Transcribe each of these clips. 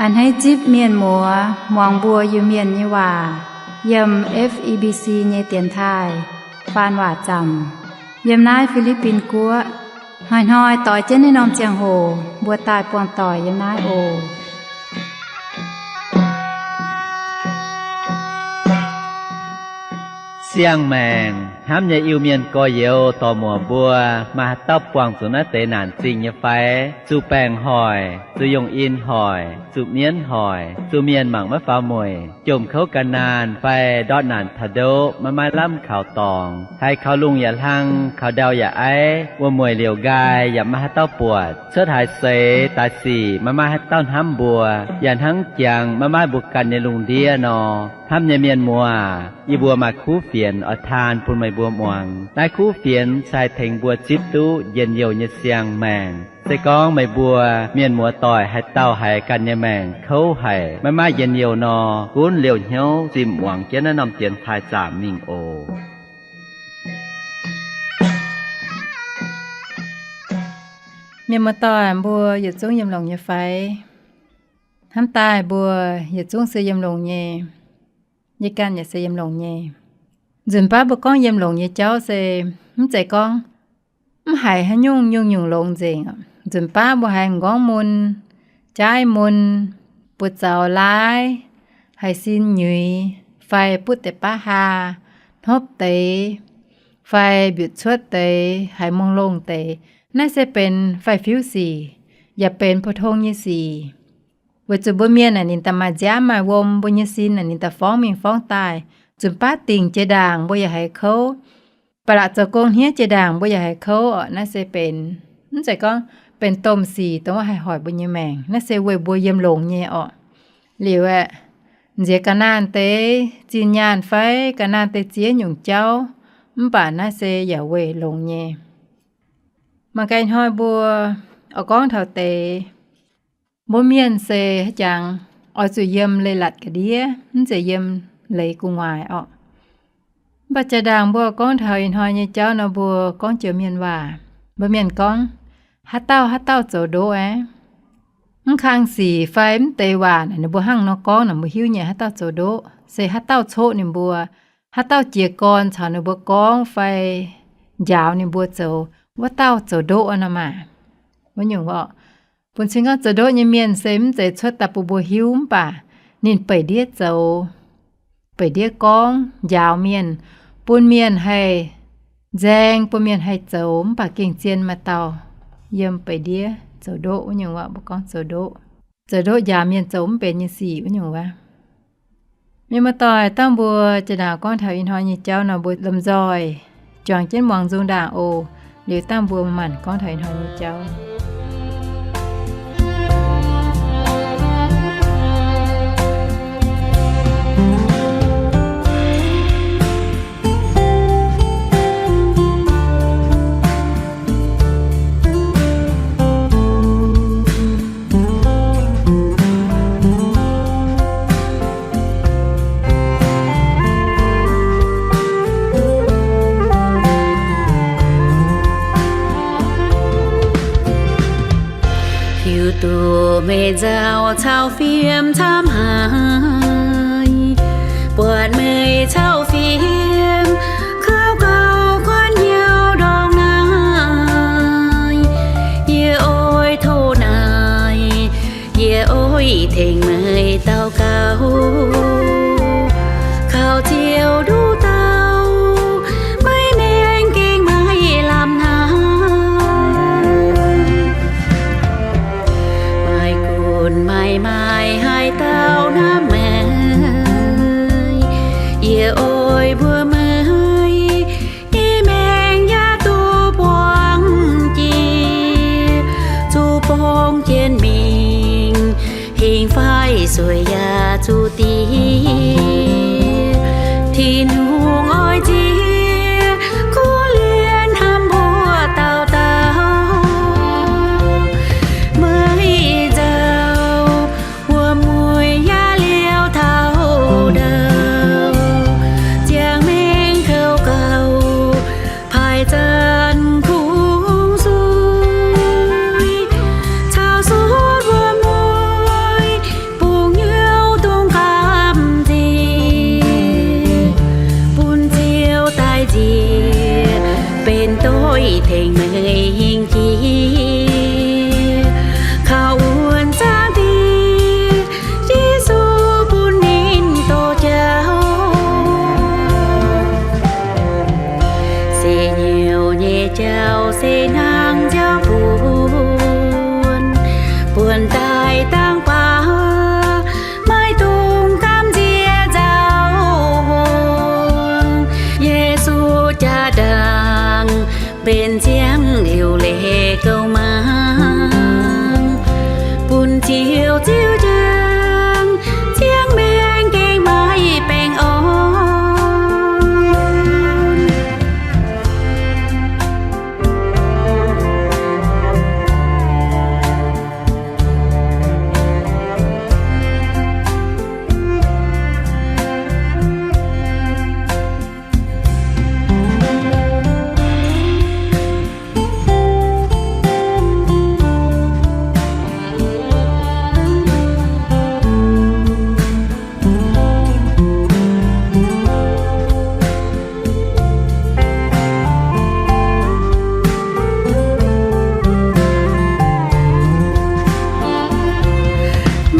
A'hneiv zipv mienh muoz muangx mbuo Iu-Mienh nyei waac yiem F E B C nyei dienx taaih faan waac zaamc yiem naaiv Fi^li^bin Guoqv. Hnoi-hnoi doix jienv naaiv norm ziangh hoc mbuo daaih buangh doic yiem naaiv oc. Siang-maengc hnamv nyei Iu-Mienh gorx-youz dorc-muoc mbuo, maaih haaix dauh buangh zuqc naaiv deix naanc zingh nyei fai? Zuqc baengc hoic, zuqc yongh in hoic, zuqc mienv hoic, zuqc mienh mangc maiv faaux mueic, jomc kouv ga'naanh fai ndortv naanc taux ndoqv maiv maaih lamh kaux dorngx, haiz kaux lungh yaac hlang, kaux ndau yaac aiv, wuom-mueic liouc nqaai yaac maiv maaih haaix dauh buatc, cuotv haaix seix daaih sic maiv maaih haaix dauh hnamv mbuo, yaac hnangv jangx maiv maaih mbuo ganh nyei lungh ndiev nor. Hnamv nyei mienh muoz, yie mbuo maaih kuv fienx oix taan bun meih mbuo muangx. Naaiv kuv fienx se haih tengx mbuo zipv duqv njien-youh nyei siang-maengc. Se gorngv meih mbuo mienh muoz doic haaix dauh haiz ganh nyei maengc kouv haic, maiv maaih njien-youh nor, gunv liouh hnyouv zimh muangx jienv naaiv norm dienx taaih zaamc mingh oc. Mienh muoz doic mbuo yietc zungv yiem longx nyei fai? Hnamv daaih mbuo yietc zungv se yiem longx nyei. Yie ganh yaac se yiem longx nyei. Nzunc baav mbuo gorngv yiem longx nyei jauv se mv zeiz gorngv mv haiz haaix nyungc nyungc-nyungc longx nzengc. Nzunc baav mbuo haiz m'nqorngv mun, jaaiv mun, buoz-zaux laaiv, haiz sin nyuiz, fai butv deix baav haa, hnopv deix, fai mbiutc cuotv deix, haiz mongh longh deix. Naaiv se benx faix-fiuv sic, yaac benx pou-tong nyei sic. Weic zuqc mbuo mienh naaic ninh daaih maaih nziaamv maaih wuom, mbuo nyei sin naaic ninh daaih forngv mingh forngv daaih, nzunc baav dingc jiex ndaangc mbuo yaac haiz kouv. Ba'laqc zoux gong hniev jiex ndaangc mbuo yaac haiz kouv orqc. Naaiv se benx, mv zeiz gorngv benx domh sic dongh wuov haih hoic mbuo nyei maengc. Naaiv se weic mbuo yiem longx nyei orqc. Liuz aeqv, nziex ga'naanh deix zinh nyaanh fai ga'naanh deix ziex nyungc jauv, mv baac naaiv se yaac weic longx nyei. Mangc gaax hnoi mbuo oix gorngv taux deix, mbuo mienh se haaix jangx oix zuqc yiem leiz-latc ga'ndiev, mv zeiz yiem leiz gu'nguaaic orqc. Mv baac jaa-ndaangc mbuo gorngv taux ih hnoi nyei jauv nor, mbuo gorngv joux mienh waac. Mbuo mienh gorngv, haaix dauh haaix dauh zoux ndoqv aeqv, mv kang sic fai mv deix waac naaic ninh mbuo hnangv nor gorngv naaic mbuo hiuv nyei haaix dauh zoux ndoqv. Se haaix dauh coqv ninh mbuo, haaix dauh jiez gorn caux ninh mbuo gorngv fai njaaux ninh mbuo zoux, wuov dauh zoux ndoqv nor maah. Wuov nyungc orqc, bun cing gorngv zoux ndoqv nyei mienh se mv zeiz cuotv daaih bun mbuo hiuv, mv baac ninh beic ndiev zoux, beic ndiev gorngv njaaux mienh, bun mienh haih nzaeng, bun mienh haih zoux, mv baac gengh zien maaih dauh yiem beic ndiev zoux ndoqv. Wuov nyungc orqc, mbuo gorngv zoux ndoqv. Zoux ndoqv njaaux mienh zoux mv benx nyei sic wuov nyungc wuov. Mienh muoz-doic, dangh mbuo jaa-ndaangc gorngv taux ih hnoi nyei jauv nor, mbuo lomh nzoih juangc jienv muangx nzung ndaangc oc. Liuz dangh mbuo manc gorngv taux ih hnoi nyei jauv. Hiuv duqv meih nzauh cau fiem camv haic, buatc meih cau fiem, kaux gauh kuonx hnyouv ndongc naaiv. Yie oix tov naaic, yie oix tengx meih daux gaux, kaux Ziouv nduqc dauh, maiv maengx gengh maiv lamh hnamv. Maaih gunv maaih maaiz haaix dauh hnamv meih, yie oix mbuox meih, yie maengx yaac duqv buangh jiex, zuqc borngz jienv mingh, hingh fai sueih yaac zuqc diex. Tin-Hungh oix nziex kuv lienh hnamv mbuo dauh dauh. Meih nzauh wuom-mueic yaac liouh taux ndau, ziangh maengc benx ziangh liuc leiz gouv mangc, bun ziouc ziouc njang, ziangh maengx gengh maiv baengh orn.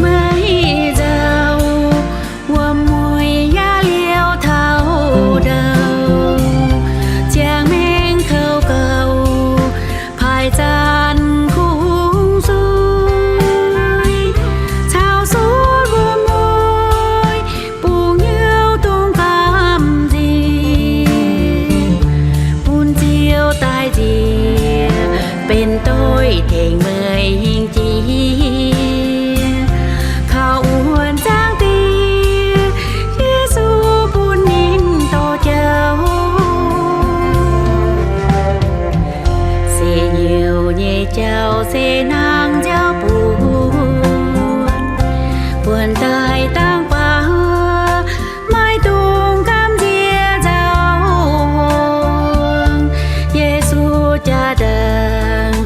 Maiv nzauh, wuom-mueiz yaac liouh taux ndau, ziangh maengx kouv gouv, paaiv zanc kungx suiv, caux sunv wuom-mueiz bungx hnyouv dongh gamh nziex, bun Ziouv daaih nziex benx doix tengx meih nyei jiex, kaux wuonx zaangc Diex, Yesu bun ninh dorh jauv. Se hnyouv nyei jauv se hnangv jauv buonc, buonc daaih dangh baac maiv dungx gamh nziex nzauh hngongx. Yesu jaa-ndaangc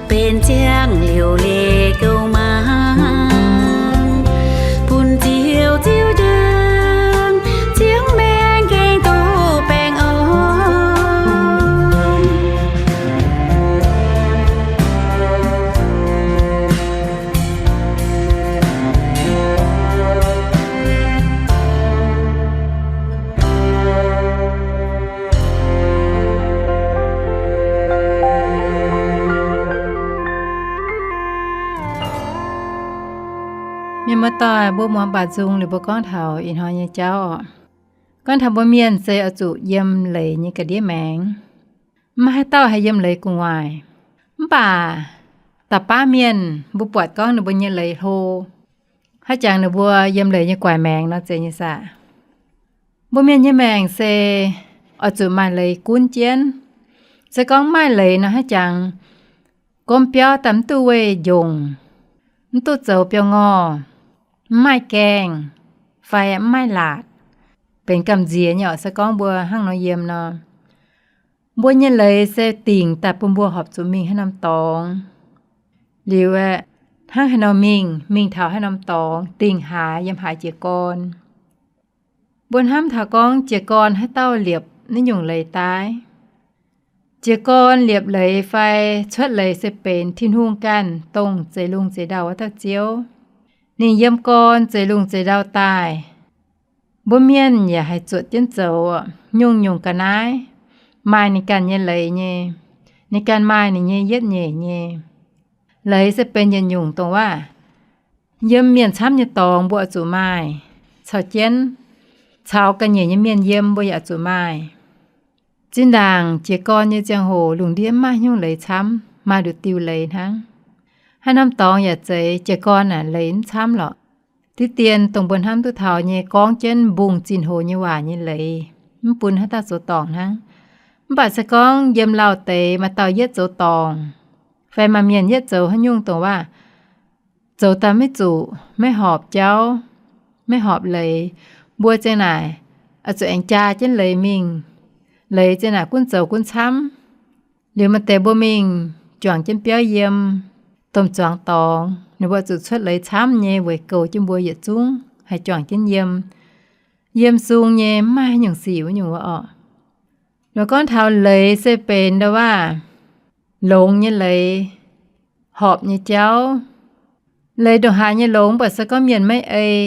benx ziangh liuc leiz gouv mangc, bun ziouc ziouc njang, ziangh maengx gengh duqv baengh orn. Mienh muoz-doic, mbuo muangx baac nzung liuz mbuo gorngv taux ih hnoi nyei jauv oc. Gorngv taux mbuo mienh se oix zuqc yiem leiz nyei ga'ndiev maengx. Mv maaih haaix dauh haih yiem leiz gu'nguaaic. Mv baac da'baav mienh mbuo buatc gorngv ninh mbuo nyei leiz hlo, haaix jangx ninh mbuo yiem leiz nyei guaix maengx nor zeiz nyei saah. Mbuo mienh nyei maengc se oix zuqc maaih leiz gunv jienv. Se gorngv mv maaih leiz nor haaix jangx, gomv biauv daaih mv duqv weih njongc, mv duqv zoux biauv-ngorh, mv maaih gaengh, fai mv maaih laatc, benx gamh nziex nyei oc. Se gorngv mbuo hnangv nor yiem nor, mbuo nyei leiz se dingc daaih bun mbuo horpc zuqc mingh haaix norm dorngx. Liuz aeqv, hnangv haaix nor mingh, mingh taux haaix norm dorngx, dingc haaix, yiem haaix jiez gorn. Mbuo hnamv taux gorngv jiez gorn haaix dauh liepc naaiv nyungc leiz daaih. Jiez gorn liepc leiz fai cuotv leiz se benx Tin-Hungh ganh dongh zeix lungh zeix ndau wuov dauh Ziouv. Ninh yiem gorn zeix lungh zeix ndau daaih. Mbuo mienh yaac haih zuotc jienv zoux nyungc-nyungc ga'naaiv, maaih ninh ganh nyei leiz nyei. Ninh ganh maaih ninh nyei yietv nyeic nyei. Leiz se benx yietc nyungc dongh waac. Yiem mienh camv nyei dorngx mbuo oix zuqc maaih, caux jienv caux ga'nyiec nyei mienh yiem mbuo yaac zuqc maaih. Zinh ndaangc jiez gorn nyei ziangh hoc lungh ndiev mv maaih nyungc leiz camv, maaih nduqc diuh leiz hnangv. Haaix norm dorngx yaac zeiz, jiez gorn aeqv, leiz mv camv lorqc. Diqv dien dongh mbuo hnamv duqv taux nyei gorngv jienv mbungh zinh hoz nyei waac nyei leiz, mv bun haaix dauh zoux dorngc hnangv. Mv baac se gorngv yiem lauh deix maaih dauh yietv zoux dorngc, fai maaih mienh yietv zoux haaix nyungc dongh waac, zoux daaih maiv zuqc, maiv horpc jauv, maiv horpc leiz, mbuo ziang naaic oix zuqc aengx jaa jienv leiz mingh. Leiz ziang naaic gunv zoux gunv camv. Liuz maaih deix mbuo mingh juangc jienv biauv yiem domh zuangx dorngx, ninh mbuo zuqc cuotv leiz camv nyei weic goux jienv mbuo yietc zungv haih juangc jienv yiem. Yiem sung nyei mv maaih haaix nyungc sic wuov nyungc wuov orqc. Nor gorngv taux leiz se benx ndau waac longx nyei leiz, horpc nyei jauv. Leiz ndongc haaix nyei longx, mv baac se gorngv mienh maiv ei,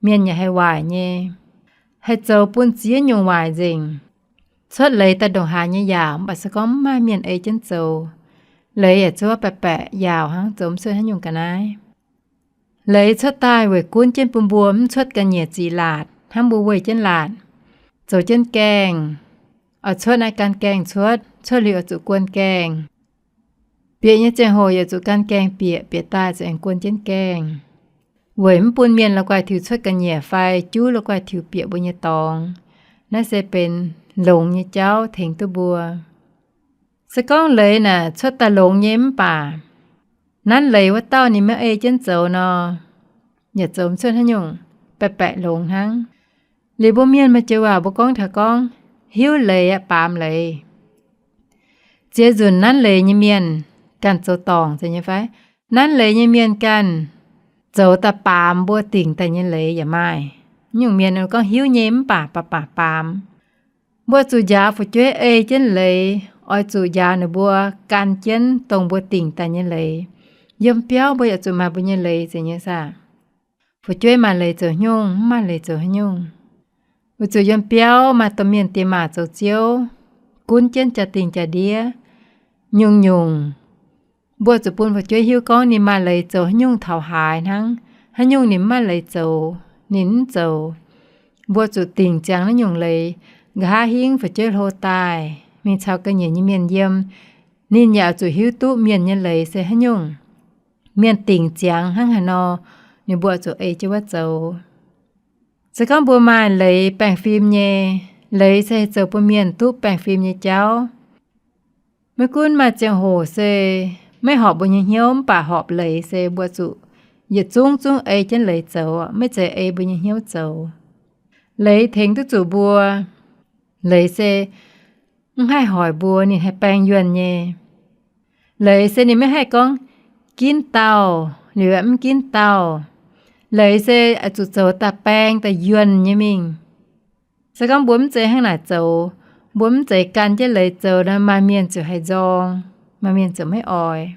mienh yaac haih waaic nyei, haih zoux bun ziex nyungc waaic nzengc. Cuotv leiz daaih ndongc haaix nyei yaauc, mv baac se gorngv mv maaih mienh ei jienv zoux, leiz yaac zuov baeqc baeqc yaauc hnangv, zoux mv cuotv haaix nyungc ga'naaiv. Leiz cuotv daaih weic gunv jienv bun mbuo mv cuotv ga'nyiec ziqc laatc hnangv mbuo weih jienv laatc, zoux jienv gaengh, Oix cuotv naaiv gan gaengh cuotv, cuotv liuz oix zuqc guon gaengh. Bieqc nyei ziangh hoc yaac zuqc gan gaengh bieqc, bieqc daaih zuqc aengx guon jienv gaengh. Weic mv bun mienh la'guaih tiux cuotv ga'nyiec fai juv la'guaih tiux bieqc mbuo nyei dorngx. Naaiv se benx longx nyei jauv tengx duqv mbuo. Se gorngv leiz naaic cuotv daaih longx nyei mv baac, nanv leiz wuov dauh ninh maiv ei jienv zoux nor, yaac zoux mv cuotv haaix nyungc, baeqc baeqc longx hnangv. Liuz mbuo mienh maaih joux waac mbuo gorngv taux gorngv, hiuv leiz aqv, baamz leiz. Ziex nzunc nanv leiz nyei mienh ganh zoux dorngc zeiz nyei fai? Nanv leiz nyei mienh ganh zoux daaih baamz mbuo dingc daaih nyei leiz yaac maaih. Nyungc mienh gorngv hiuv nyei mv baac baac baac baamz. Mbuo zuqc njaaux fu'jueiv ei jienv leiz, oix zuqc njaaux ninh mbuo gan jienv dongh mbuo dingc daaih nyei leiz. Yiem biauv mbuo yaac zuqc maaih mbuo nyei leiz zeiz nyei saah? Fu'jueiv maaih leiz zoux haaix nyungc, mv maaih leiz zoux haaix nyungc. Weic zuqc yiem biauv maaih domh mienh diex maac zoux ziouv, gunv jienv jaa-dingh jaa-ndiev nyungc-nyungc. Mbuo zuqc bun fu'jueiv hiuv gorngv ninh maaih leiz zoux haaix nyungc taux haaix hnangv, haaix nyungc ninh mv maaih leiz zoux, ninh mv zoux. Mbuo zuqc dingc ziangx naaiv nyungc leiz. Nqa'haav hingv fu'jueiv hlo daaih mingh caux ga'nyiec nyei mienh yiem, ninh yaac zuqc hiuv duqv mienh nyei leiz se haaix nyungc, mienh dingc ziangx hnangv haaix nor, ninh mbuo zuqc ei jienv wuov zoux. Se gorngv mbuo maaih leiz baengh fim nyei, leiz se zoux bun mienh duqv baengh fim nyei jauv. Maiv gunv maaih ziangh hoc se maiv horpc mbuo nyei hnyouv, mv baac horpc leiz se mbuo zuqc yietc zungv zungv ei jienv leiz zoux, maiv zeiz ei mbuo nyei hnyouv zoux. Leiz tengx duqv zuqc mbuo. Leiz se mv haih hoic mbuo, ninh haih baeng yuonh nyei. Leiz se ninh maiv haih gorngv ginv dauh liuz mv ginv dauh. Leiz se oix zuqc zoux daaih baeng daaih yuonh nyei mingh. Se gorngv mbuo mv zeiz hnangv naaic zoux, mbuo mv zeiz gan jienv leiz zoux nor, maaih mienh ziouc haih nzorng, maaih mienh ziouc maiv oix.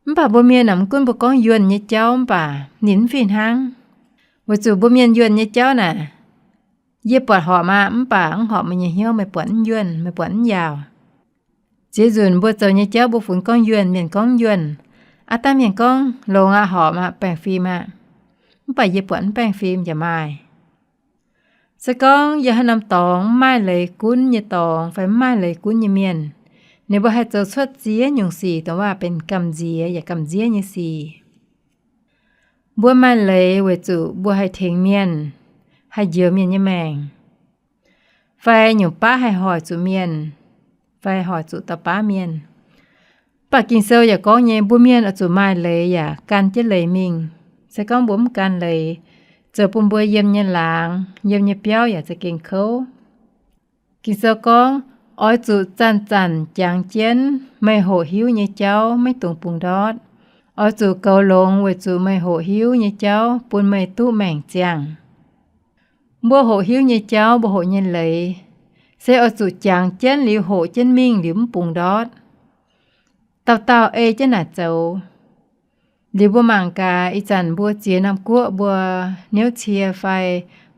Mv baac mbuo mienh aah, mv gunv mbuo gorngv yuonh nyei jauv mv baac ninh mv fih hnangv. Weic zuqc mbuo mienh yuonh nyei jauv naaic, yie buatc horpc maah, mv baac mv horpc meih nyei hnyouv, meih buatc mv yuonh, meih buatc mv yaauc. Ziex nzunc mbuo zoux nyei jauv mbuo funx gorngv yuonh, mienh gorngv mv yuonh. Aav dangh mienh gorngv longx aqv, horpc aqv, baengh fim aqv. Mv baac yie buatc mv baengh fim yaac maaih. Se gorngv yiem haaix norm dorngx mv maaih leiz gunv nyei dorngx fai mv maaih leiz gunv nyei mienh, ninh mbuo haih zoux cuotv ziex nyungc sic, dongh waac benx gamh nziex yaac gamh nziev nyei sic. Mbuo maaih leiz weic zuqc mbuo haih tengx mienh, haih njoux mienh nyei maengc, fai nyungc baav haih hoic zuqc mienh, fai hoic zuqc dauh baav mienh. Mv baac Ging-Sou yaac gorngv nyei, mbuo mienh oix zuqc maaih leiz yaac gan jienv leiz mingh. Se gorngv mbuo mv gan leiz, zoux bun mbuo yiem nyei laangz, yiem nyei biauv yaac za'gengh kouv. Ging-Sou gorngv, oix zuqc zanc-zanc jangx jienv meih hoqc hiuv nyei jauv maiv dungx bungx ndortv. Oix zuqc goux longx weic zuqc meih hoqc hiuv nyei jauv bun meih duqv maengc ziangh. Mbuo hoqc hiuv nyei jauv, mbuo hoqc nyei leiz, se oix zuqc jangx jienv liuz hoqc jienv mingh liuz mv bungx ndortv. Dauh dauh ei jienv naaic zoux. Liuz mbuo mangc gaax, ih zanc mbuo ziex norm guoqv mbuo niouv cie fai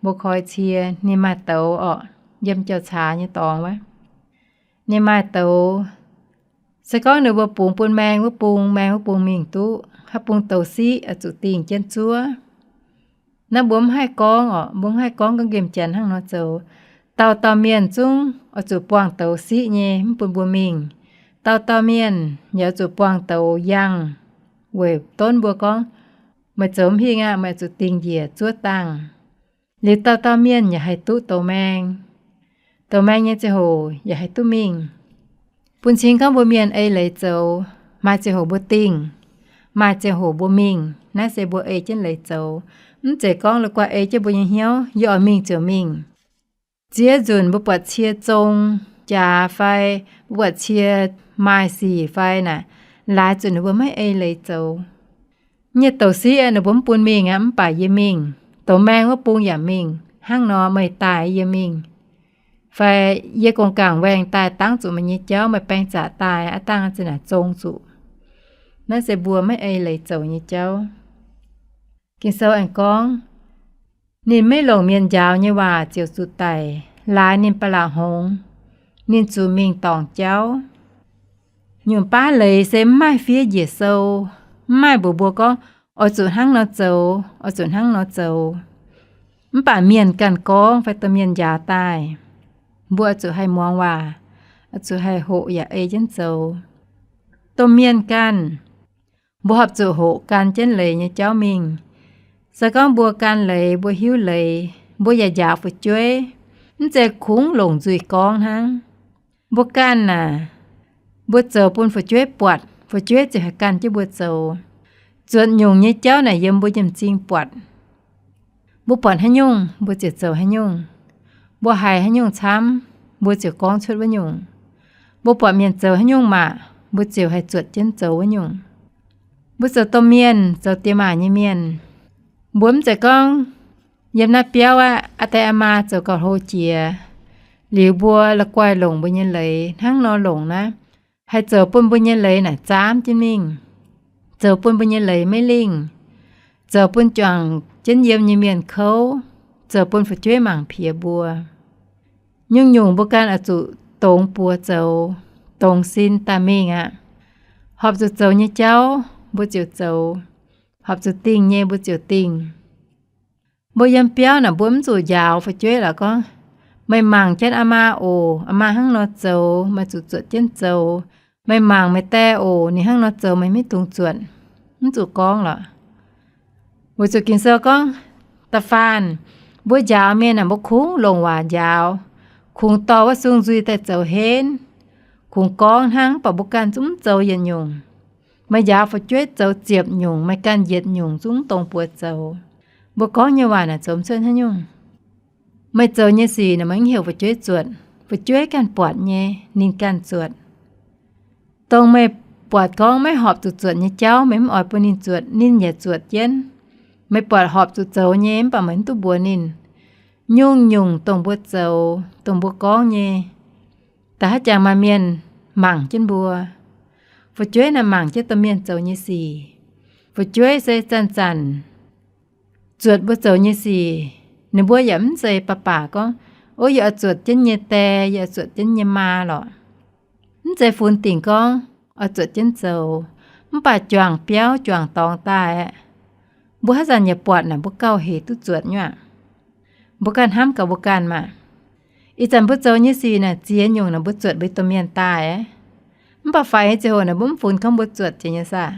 mbuo koi cie, ninh maaih douz orqc, yiem jauv-caax nyei dorngx wuov. Ninh maaih douz. Se gorngv ninh mbuo bungx bun maeng wuov bung, maeng wuov bung mingh duqv, haaix bung douz siqv oix zuqc dingh jienv zuov. Naaiv mbuo mv haih gorngv orqc, mbuo mv haih gorngv gorngv nqemh janx hnangv nor zoux. Dauh dauh mienh zungv oix zuqc buangh douz siqv nyei mv bun mbuo mingh. Dauh dauh mienh yaac oix zuqc buangh douz yangh weic donv mbuo gorngv, meih zoux mv hingh aqv, meih oix zuqc dingh njiec zuov dangh. Liuz dauh dauh mienh yaac haih duqv douz maeng. Douz maeng nyei ziangh hoc yaac haih duqv mingh. Bun cing gorngv mbuo mienh ei leiz zoux, maaih ziangh hoc mbuo dingh, maaih ziangh hoc mbuo mingh. Naaiv se mbuo ei jienv leiz zoux. Mv zeiz gorngv la'guaih ei jienv mbuo nyei hnyouv, yie oix mingh ziouc mingh. Ziex nzunc mbuo buatc cie zong jaax fai mbuo buatc cie maaih sic fai naaic, laaix zuqc ninh mbuo maiv ei leiz zoux. Nyei douz siqv ninh mbuo mv bun mingh aqv, mv baac yie mingh. Douz maeng wuov bung yaac mingh. Hnangv nor meih daaih yie mingh. Fai yie gong-gaangc waengh daaih dangv zuqc meih nyei jauv, meih baeng zaqc daaih aav dangh zinh naaic zong zuqc. Naaiv se mbuo maiv ei leiz zoux nyei jauv. Ging-Sou aengx gorngv, ninh maiv longc mienh njaaux nyei waac ziouc zuqc daic, laaix ninh ba'laqc hngongx, ninh zuqc mingh dorngc jauv. Nyungc baav leiz se mv maaih fiev njiec sou, mv maaih mbuox mbuo gorngv, oix zuqc hnangv nor zoux, oix zuqc hnangv nor zoux. Mv baac mienh ganh gorngv fai domh mienh njaaux daaih. Mbuo oix zuqc haih muangx waac, oix zuqc haih hoqc yaac ei jienv zoux. Domh mienh ganh, mbuo horpc zuqc hoqc gan jienv leiz nyei jauv mingh. Se gorngv mbuo gan leiz, mbuo hiuv leiz, mbuo yaac njaaux fu'jueiv, mv zeiz kungx longc nzuih gorngv hnangv. Mbuo ganh naaic, mbuo zoux bun fu'jueiv buatc, fu'jueiv ziouc haih gan jienv mbuo zoux. Zuotc nyungc nyei jauv naaic yiem mbuo nyei m'zing buatc. Mbuo buatc haaix nyungc, mbuo ziouc zoux haaix nyungc. Mbuo haiz haaix nyungc camv, mbuo ziouc gorngv cuotv wuov nyungc. Mbuo buatc mienh zoux haaix nyungc maah, mbuo ziouc haih zuotc jienv zoux wuov nyungc. Mbuo zoux domh mienh, zoux diex maac nyei mienh, mbuo mv zeiz gorngv yiem naaiv biauv aqv, aa deix aa maa zoux gauh hlo jiex, liuz mbuo la'guaih longc mbuo nyei leiz hnangv nor longc naaiv, haih zoux bun mbuo nyei leiz naaic zaamv jienv mingh, zoux bun mbuo nyei leiz maiv lingh, zoux bun juangc jienv yiem nyei mienh kouv, zoux bun fu'jueiv mangc piex mbuo. Nyungc-nyungc mbuo ganh oix zuqc dongz buoz zoux, dongz sin daaih mingh aqv. Horpc zuqc zoux nyei jauv mbuo ziouc zoux, horpc zuqc dingh nyei mbuo ziouc dingh. Mbuo yiem biauv naaic mbuo mv zuqc njaaux fu'jueiv lorqc gorngv, meih mangc jienv aa maa oc, aa maa hnangv nor zoux, meih zuqc zuotc jienv zoux. Meih mangc meih die oc, ninh hnangv nor zoux meih maiv dungx zuotc. Mv zuqc gorngv lorqc. Weic zuqc Ging-Sou gorngv, da'faanh mbuo njaaux mienh naaic mbuo kungx longc waac njaaux, kungx dorh wuov sung nzuih daaih zoux henv, kungx gorngv hnangv, mv baac mbuo ganh zungv mv zoux yietc nyungc. Meih njaaux fu'jueiv zoux ziepc nyungc, meih ganh yietc nyungc zungv dongz buoz zoux. Mbuo gorngv nyei waac naaic zoux mv cuotv haaix nyungc. Meih zoux nyei sic naaic meih mv heuc fu'jueiv zuotc, fu'jueiv ganh buatc nyei, ninh ganh zuotc. Dongh meih buatc gorngv maiv horpc zuqc zuotc nyei jauv, meih mv oix bun ninh zuotc, ninh yaac zuotc jienv. Meih buatc horpc zuqc zoux nyei mv baac meih mv duqv mbuox ninh. Nyungc-nyungc dongh mbuo zoux, dongh mbuo gorngv nyei, da'haav jangx maaih mienh mangc jienv mbuo. Fu'jueiv naaic mangc jienv domh mienh zoux nyei sic. Fu'jueiv se zanc-zanc zuotc mbuo zoux nyei sic. Ninh mbuo yaac mv zeiz baac baac gorngv, o, yie oix zuotc jienv nyei die, yie oix zuotc jienv nyei maa lorqc. Mv zeiz funx dingc gorngv oix zuotc jienv zoux, mv baac juangc biauv juangc dorngx daaih aeqv, mbuo haaix zanc yaac buatc naaic mbuo gauh hec duqv zuotc nyei aqv. Mbuo ganh hnamv gaax mbuo ganh maah! Ih zanc mbuo zoux nyei sic naaic ziex nyungc naaic mbuo zuotc mbuo domh mienh daaih aqv. Mv baac faix nyei ziangh hoc naaic mbuo mv funx gorngv mbuo zuotc jiex nyei saah.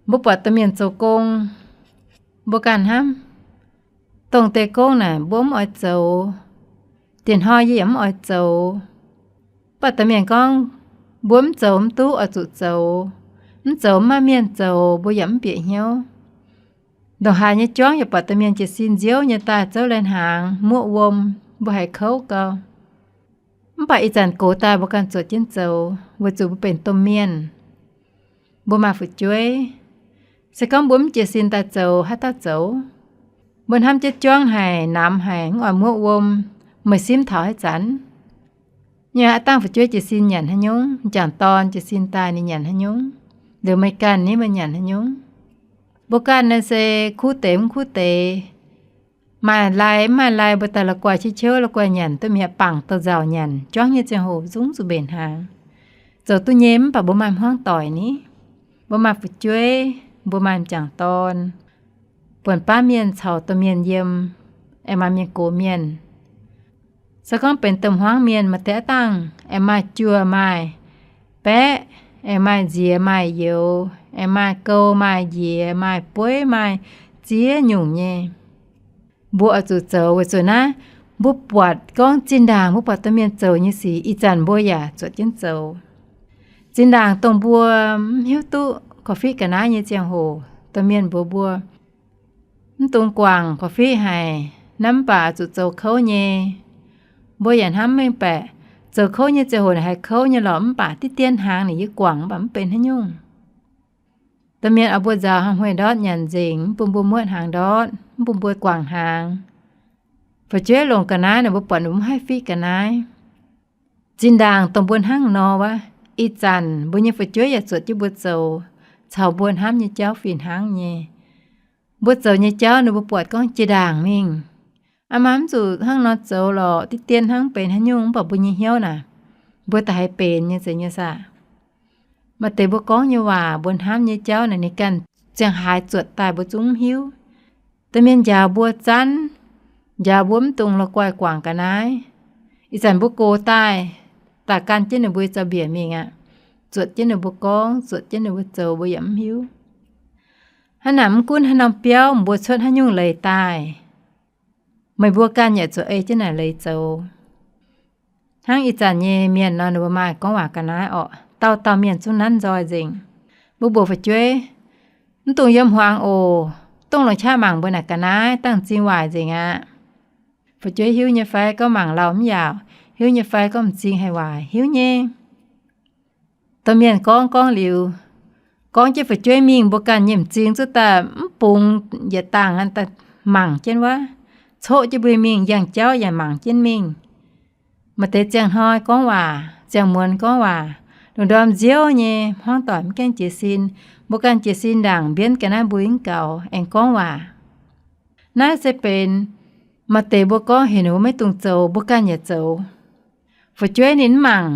Mbuo buatc domh mienh zoux gong, mbuo ganh hnamv, dongh deix gong naaic mbuo mv oix zoux, diex hnoi yie yaac mv oix zoux. Mv baac domh mienh gorngv, mbuo mv zoux mv duqv, oix zuqc zoux. Mv zoux mv maaih mienh zoux, mbuo yaac mv bieqc hnyouv. Ndongc haaix nyei juangv yaac buatc domh mienh jiez sin nziouv nyei daaih zouv lai hnaangx, muoqv wuom, mbuo haiz kouv gau. Mv baac ih zanc gox daaih mbuo ganh zuotc jienv zoux weic zuqc mbuo benx domh mienh. Mbuo maaih fu'jueiv. Se gorngv mbuo mv jiez sin daaih zoux, haaix dauh zoux? Mbuo hnamv jienv juangv haic, namx haic, mv oix muoqv wuom, meih simv taux haaix zanc? Nyei aqv, dangh fu'jueiv jiez sin nyanc haaix nyungc? M'jangc dorn jiez sin daaih ninh nyanc haaix nyungc? Liuz meih ganh ni, meih nyanc haaix nyungc? Mbuo ganh naaiv se kuv deix mv kuv deix, maaih lai mv maaih lai, mbuo daaih la'guaih ciouv ciouv, la'guaih nyanc duqv mi'aqv, bangc douz-nzauc nyanc. Juangv nyei ziangh hoc zungv zuqc mbenc hnaangx. Zoux duqv nyei mv baac mbuo maaih hmuangv doic ni. Mbuo maaih fu'jueiv, mbuo maaih m'jangc dorn, buonc baav mienh caux domh mienh yiem, aengx maaih mienh gox mienh. Se gorngv benx domh hmuangv mienh, maaih deix aqv dangh aengx maaih juoh, maaih baeqv, aengx maaih nziex maaih youz, aengx maaih gou maaih njiec, maaih bueiv maaih ziex nyungc nyei. Mbuo oix zuqc zoux weic zuqc naaiv, mbuo buatc gorngv zinh ndaangc mbuo buatc domh mienh zoux nyei sic, ih zanc mbuo yaac zuotc jienv zoux. Zinh ndaangc dongh mbuo mv hiuv duqv korv-fiqv ga'naaiv nyei ziangh hoc, domh mienh mbuox mbuo, mv dungx guangc, korv-fiqv haic, naaiv mv baac zuqc zoux kouv nyei. Mbuo yaac hnamv mengh baeqc, zoux kouv nyei ziangh hoc naaic haiz kouv nyei lorqc, mv baac diqv dien hnaangx ninh yie guangc mv baac mv benx haaix nyungc. Domh mienh oix mbuo nzaaux hmuei ndortv nyanc nzengc, mv bun mbuo muotv hnaangx ndortv, mv bun mbuo guangc hnaangx. Fu'jueiv longc ga'naaiv naaic mbuo buatc ninh mbuo mv haih fiqv ga'naaiv. Zinh ndaangc dongh mbuo hnangv nor wuov, ih zanc mbuo nyei fu'jueiv yaac zuotc jienv mbuo zoux, caux mbuo hnamv nyei jauv fih hnangv nyei. Mbuo zoux nyei jauv ninh mbuo buatc gorngv jiex ndaangc mingh. Aa maa mv zuqc hnangv nor zoux lorqc, diqv dien hnangv benx haaix nyungc, mv baac mbuo nyei hnyouv naaic, mbuo da'haiz benx nyei zeiz nyei saah. Maaih deix mbuo gorngv nyei waac, mbuo hnamv nyei jauv naaic ninh ganh ziangh haaix zuotc daaih mbuo zungv mv hiuv. Domh mienh njaaux mbuo zanv, njaaux mbuo mv dungx la'guaih guangc ga'naaiv. Ih zanc mbuo gox daaih, daaih gan jienv ninh mbuo zaux-mbiec mingh aqv. Zuotc jienv ninh mbuo gorngv, zuotc jienv ninh mbuo zoux, mbuo yaac mv hiuv. Hnangv naaic mv gunv haaix norm biauv, mbuo cuotv haaix nyungc leiz daaih, meih mbuo ganh yaac zuqc ei jienv naaic leiz zoux. Hnangv ih zanc nyei mienh nor, ninh mbuo maaih gorngv waac ga'naaiv orqc, dauh dauh mienh zungv nanv nzoih nzengc. Mbuo mbuox fu'jueiv, mv dungx yiem hmuangx oc. Dongh longc qaqv mangc mbuo naaic ga'naaiv dangh m'zing waaic nzengc aqv. Fu'jueiv hiuv nyei fai gorngv mangc lauh mv yaauc, hiuv nyei fai gorngv m'zing haih waaic, hiuv nyei. Domh mienh gorngv gorngv liuz, gorngv jienv fu'jueiv mingh, mbuo ganh nyei m'zing zuqc daaih mv bungx yietc dangh aqv, daaih mangc jienv wuov, coqv jienv mbuo mingh, yangh jauv yaac mangc jienv mingh. Maaih deix ziangh hnoi gorngv waac, ziangh muonz gorngv waac, lungh ndorm nziouv nyei hmuangv doic mv gaengh jiez sin, mbuo ganh jiez sin ndaangc mbienv ga'naaiv mbuo mv gaux aengx gorngv waac. Naaiv se benx maaih deix mbuo gorngv heuc ninh mbuo maiv dungx zoux, mbuo ganh yaac zoux. Fu'jueiv ninh mv mangc,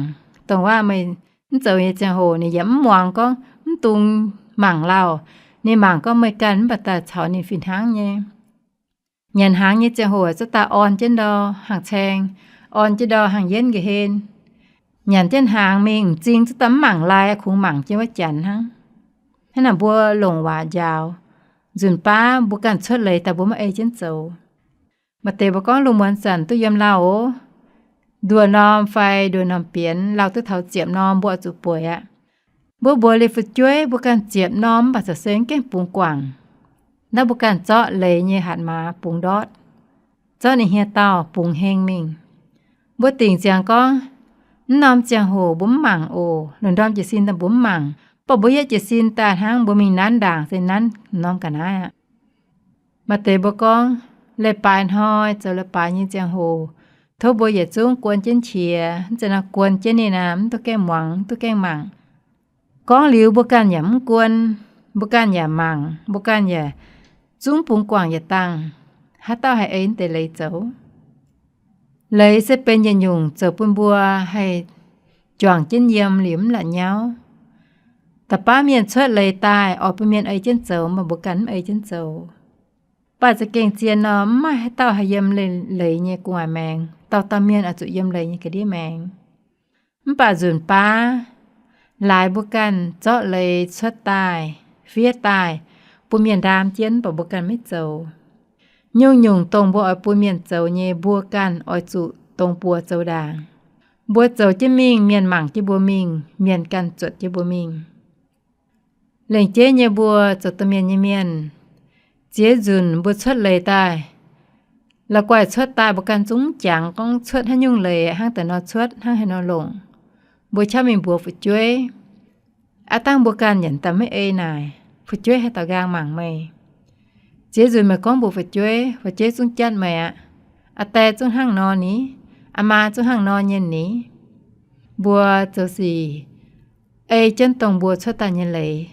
dongh waac meih mv zoux nyei ziangh hoc ninh yaac mv muangx gorngv mv dungx mangc lauh. Ninh mangc gorngv meih ganh mv baac daaih caux ninh fih hnangv nyei. Nyanc hnaangx nyei ziangh hoc zuqc daaih orn jienv ndau hnangv caeng, orn jienv ndau hnangv yienv nqa'hlen. Nyanc jienv hnaangx mingh m'zing zuqc daaih mv mangc lai, kungx mangc jienv wuov janx hnangv. Hnangv naaic mbuo longc waac njaaux, nzunc baav mbuo ganh cuotv leiz daaih mbuo maiv ei jienv zoux. Maaih deix mbuo gorngv lungh muonz zanc duqv yiem lauh oc, nduoh norm fai nduoh norm bienx, lauh duqv taux ziepc norm mbuo oix zuqc bueix aqv. Mbuo mbuox liuz fu'jueiv mbuo ganh ziepc norm mv baac corc se mv gaengh bungx guangc. Naaiv mbuo ganh zorqv leiz nyei hatc maaz bungx ndortv, zorqv ninh hieh dauh bungx heng mingh. Mbuo dingc ziangx gorngv, mv norm ziangh hoc mbuo mv mangc oc, lungh ndorm jiez sin daaih mbuo mv mangc, mv baac mbuo yietv jiez sin daaih hnangv mbuo mingh nanv ndaangc se nanv norm ga'naaiv aqv. Maaih deix mbuo gorngv, leiz-baaix hnoi zoux leiz-baaix nyei ziangh hoc, tov mbuo yietc zungv guon jienv qiex, mv zeiz nor guon jienv ninh aqv, mv duqv gaengh muangx, mv duqv gaengh mangc. Gorngv liuz mbuo ganh yaac mv guon, mbuo ganh yaac mangc, mbuo ganh yaac zungv bungx guangc yietc dangh, haaix dauh haih ei mv deix leiz zoux? Leiz se benx yietc nyungc zoux bun mbuo haih juangc jienv yiem liuz mv la'nyauv. Da'baav mienh cuotv leiz daaih oix bun mienh ei jienv zoux, mv baac mbuo ganh mv ei jienv zoux. Mv baac za'gengh zien nor, mv maaih haaix dauh haih yiem leiz nyei gu'nguaaic maengx. Dauh dauh mienh oix zuqc yiem leiz nyei ga'ndiev maengx. Mv baac nzunc baav laaix mbuo ganh zorqv leiz cuotv daaih, fiev daaih, bun mienh ndaam jienv, mv baac mbuo ganh maiv zoux. Nyungc-nyungc dongh mbuo oix bun mienh zoux nyei, mbuo ganh oix zuqc dongh buoz zoux ndaangc. Mbuo zoux jienv mingh, mienh mangc jienv mbuo mingh, mienh ganh zuotc jienv mbuo mingh. Lengc jeiv nyei mbuo zoux domh mienh nyei mienh, ziex nzunc mbuo cuotv leiz daaih, la'guaih cuotv daaih mbuo ganh zungv mv jangx gorngv cuotv haaix nyungc leiz, hnangv daaih nor cuotv, hnangv haaix nor longc. Mbuo qaqv mingh mbuox fu'jueiv, aav dangh mbuo ganh nyanc daaih maiv ei naaic, fu'jueiv haaix dauh nqaang mangc meih? Ziex nzunc meih gorngv mbuox fu'jueiv, fu'jueiv zungv jatv meih aqv. Aa die zungv hnangv nor ni, aa maa zungv hnangv nor nyei ni. Mbuo zoux sic ei jienv dongh mbuo cuotv daaih nyei leiz.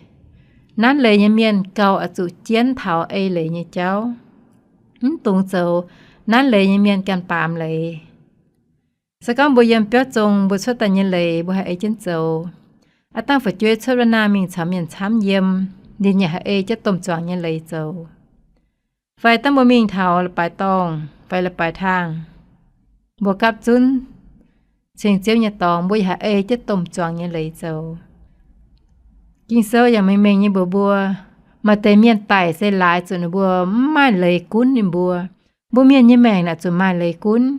Nanv leiz nyei mienh gauh oix zuqc jienv taux ei leiz nyei jauv. Mv dungx zoux nanv leiz nyei mienh ganh baamz leiz. Se gorngv mbuo yiem biauv zong, mbuo cuotv daaih nyei leiz mbuo haih ei jienv zoux, aav dangh fu'jueiv cuotv wuov naaiv mingh caux mienh camv yiem, ninh yaac haih ei jienv domh zuangx nyei leiz zoux. Fai dangh mbuo mingh taux leiz-baaix dorngh fai leiz-baaix taangh, mbuo gapv zunv ceng Ziouv nyei dorngx, mbuo yaac haih ei jienv domh zuangx nyei leiz zoux. Ging-Sou yaac mengh mengh nyei mbuox mbuo, maaih deix mienh daic se laaix zuqc ninh mbuo mv maaih leiz gunv ninh mbuo. Mbuo mienh nyei maengc naaic zuqc maaih leiz gunv.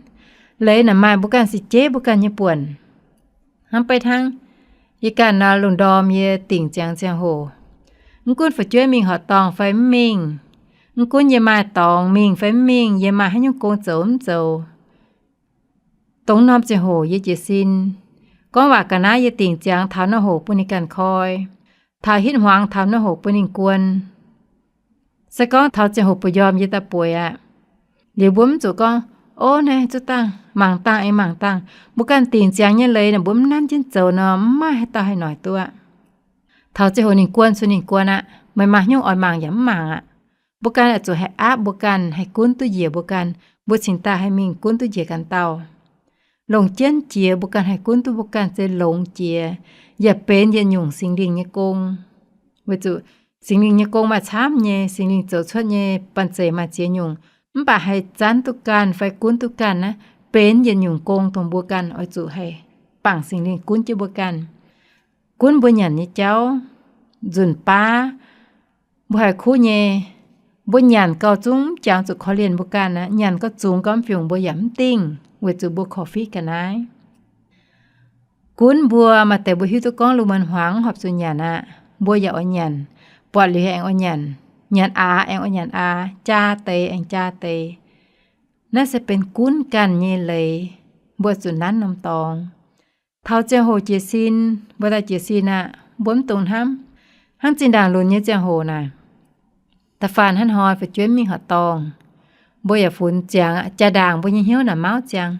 Leiz naaic maaih mbuo ganh se jeiv mbuo ganh nyei buonc. Hnangv beiv hnangv, yie ganh nor lungh ndorm yie dingc ziangx ziangh hoc, mv gunv fu'jueiv mingh horqc dorngh fai mv mingh, mv gunv yie maaih dorngx mingh fai mv mingh, yie maaih haaix nyungc gong zoux mv zoux, dongh norm ziangh hoc yie jiez sin. Gorngv waac ga'naaiv yie dingc ziangx taux norm hoc bun ninh ganh koi, taux hitv hmuangx taux norm hoc bun ninh guon. Se gorngv taux ziangh hoc bun njormh yie daaih bueix aqv. Liuz mbuo mv zuqc gorngv, ov, naaiv zuqc dangh mangc dangh aengx mangc dangh. Mbuo ganh dingc ziangx nyei leiz naaic mbuo mv nanv jienv zoux nor, mv maaih haaix dauh haih noic duqv aqv. Taux ziangh hoc ninh guon cun ninh guon aqv. Meih maaih haaix nyungc oix mangc yaac mv mangc aqv. Mbuo ganh oix zuqc haih aapv mbuo ganh, haih gunv duqv njiec mbuo ganh, mbuo cingx daaih haih mingh gunv duqv njiec ganh dauh. Longc jienv jiex mbuo ganh haih gunv duqv mbuo ganh se longx jiex, yaac benx yietc nyungc Singx Lingh nyei gong. Weic zuqc Singx Lingh nyei gong maaih camv nyei, Singx Lingh zoux cuotv nyei banh zeic maaih ziex nyungc, mv baac haih zanv duqv ganh fai gunv duqv ganh naaiv, benx yietc nyungc gong dongh mbuo ganh oix zuqc haih bangc Singx Lingh gunv jienv mbuo ganh. Gunv mbuo nyanc nyei jauv, nzunc baav mbuo haih kuv nyei, mbuo nyanc gauh zungv mv jangx zuqc korv-lienh mbuo ganh aqv. Nyanc gauh zungx gauh mv fiungc mbuo yaac mv dingh, weic zuqc mbuo korv-fiqv ga'naaiv. Gunv mbuo maaih deix mbuo hiuv duqv gorngv lungh muonz hmuangx horpc zuqc nyanc aqv, mbuo yaac oix nyanc, buatc liuz aengx oix nyanc, nyanc aax aengx oix nyanc aax, jaa deix aengx jaa deix. Naaiv se benx gunv ganh nyei leiz, mbuo zuqc nanv norm dorngx. Taux ziangh hoc jiez sin, mbuo daaih jiez sin aqv, mbuo mv dungx hnamv. Hnangv zinh ndaangc lunx nyei ziangh hoc naaic, da'faanh hnangv hnoi fu'jueiv mingh horqc dorngh, mbuo yaac funx ziangx aqv. Jaa-ndaangc mbuo nyei hnyouv naaic mauv ziangx,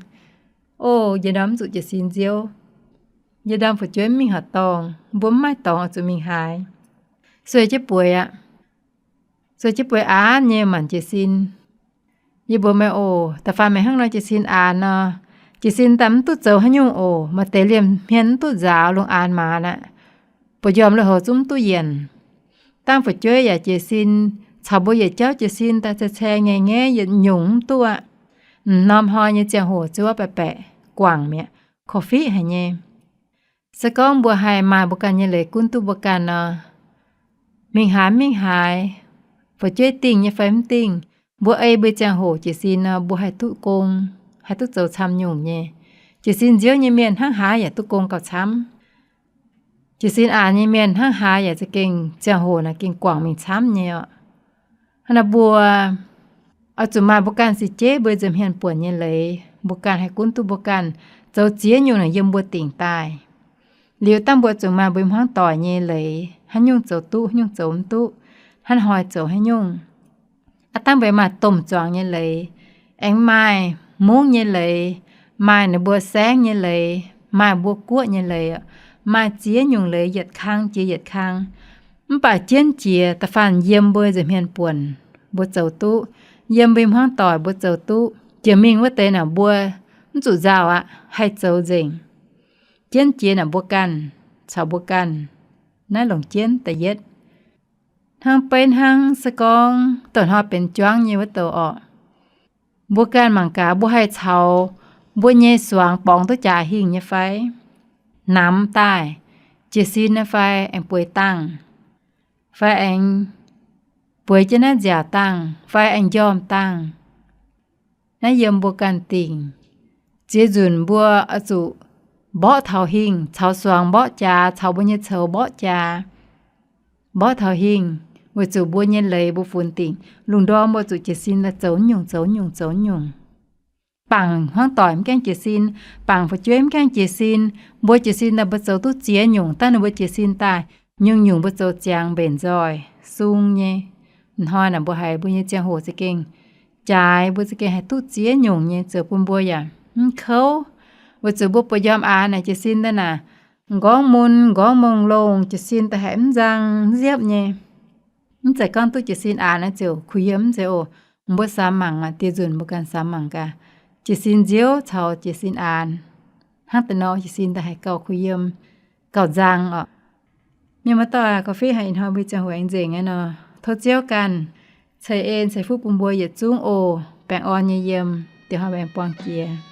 o, yie ndorm mv zuqc jiez sin nziouv. Yie ndorm fu'jueiv mingh horqc dorngh, mbuo mv maaih dorngx oix zuqc mingh haaix. Sueih jienv bueix aqv. Sueih jienv bueix aanx nyei maanc jiez sin. Yie mbuox meih oc, da'faanh meih hnangv nor jiez sin aanx nor, jiez sin daaih mv duqv zoux haaix nyungc oc. Maaih deix liemh hmien mv duqv nzaaux lungh aanx maanz aqv. Buoz-njormh lui-houx zungv mv duqv yienc. Dangh fu'jueiv yaac jiez sin caux mbuo yietc jauv jiez sin daaih caeng caeng ngaengc ngaengc yietc nyungc mv duqv aqv. M'normh hnoi nyei ziangh hoc ziouc wuov baeqc baeqc guangc mi'aqv, korv-fiqv haic nyei. Se gorngv mbuo haih maaih mbuo ganh nyei leiz gunv duqv mbuo ganh nor, mingh haaix mingh haaix, fu'jueiv dingh nyei fai mv dingh, mbuo ei mbuo ziangh hoc jiez sin nor, mbuo haih duqv gong, haih duqv zoux camv nyungc nyei. Jiez sin nziouv nyei mienh hnangv haaix yaac duqv gong gauh camv. Jiez sin aanx nyei mienh hnangv haaix yaac za'gengh ziangh hoc naaic gengh guangc mingh camv nyei oc. Hnangv naaic mbuo oix zuqc maaih mbuo ganh six jeiv mbuo nza'hmien buonc nyei leiz, mbuo ganh haih gunv duqv mbuo ganh, zoux ziex nyungc naaic yiem mbuo dingc daaih. Liuz dangh mbuo zuqc maaih mbuo hmuangv doic nyei leiz, haaix nyungc zoux duqv, haaix nyungc zoux mv duqv, hnangv hnoi zoux haaix nyungc. Aav dangh mbuo maaih domh zuangx nyei leiz, aengx maaih mungv nyei leiz, maaih ninh mbuo saengv nyei leiz, maaih mbuo guoqv nyei leiz, maaih ziex nyungc leiz yietc kang jiex yietc kang. Mv baac jienv jiex da'faanh yiem mbuo nza'hmien buonc mbuo zoux duqv, yiem mbuo hmuangv doic mbuo zoux duqv, jiex mingh wuov deix naaic mbuo mv zuqc nzauh aqv, haih zoux nzengc. Jienv jiex naaic mbuo ganh caux mbuo ganh. Naaiv longc jienv da'yietv. Hnangv beiv hnangv se gorngv doic hnoi benx juangv nyei wuov douc orqc, mbuo ganh mangc gaax mbuo haih caux mbuo nyei suangx borngz duqv jaax hingh nyei fai? Namx daaih, jiez sin nyei fai aengx bueix dangh, fai aengx bueix jienv naaiv nziaauc dangh, fai aengx njormh dangh. Naaiv yiem mbuo ganh dingc. Ziex nzunc mbuo oix zuqc mborqv taux hingh, caux suangx mborqv jaax, caux mbuo nyei coux mborqv jaax, mborqv taux hingh, weic zuqc mbuo nyei leiz mbuo funx dingc. Lungh ndorm mbuo zuqc jiez sin daaih zoux nyungc, zoux nyungc, zoux nyungc. Bangc hmuangv doic mv gaengh jiez sin, bangc fu'jueiv mv gaengh jiez sin. Mbuo jiez sin daaih mbuo zoux duqv ziex nyungc, dangh ninh mbuo jiez sin daaih, nyungc-nyungc mbuo zoux ziangx mbenc nzoih sung nyei. Hnoi naaic mbuo haiz mbuo nyei ziangh hoc za'gengh jaaix, mbuo za'gengh haih duqv ziex nyungc nyei, zoux bun mbuo yaac mv kouv. Weic zuqc mbuo buoz-njormh aanx naaic jiez sin daaih naaic, m'nqorngv mun m'nqorngv mongh longh, jiez sin daaih haiz mv nzang mv nziepv nyei. Mv zeiz gorngv duqv jiez sin aanx naaiv ziouc kuh yiem, mv zeiz oc. Mbuo samx mangc maah, dieh nzunc mbuo ganh samx mangc gaax. Jiez sin nziouv caux jiez sin aanx, hnangv deix nor jiez sin daaih haiz gauh kuh yiem, gauh nzang orqc. Mienh muoz-doic, korv-fiqv haic ih hnoi mbuo nyei ziangh hoc aengx nzengc aqv nor, tov Ziouv ganh ceix en ceix fuqv bun mbuo yietc zungv oc. Baengh orn nyei yiem, dieh hnoi mbuo aengx buangh jiex.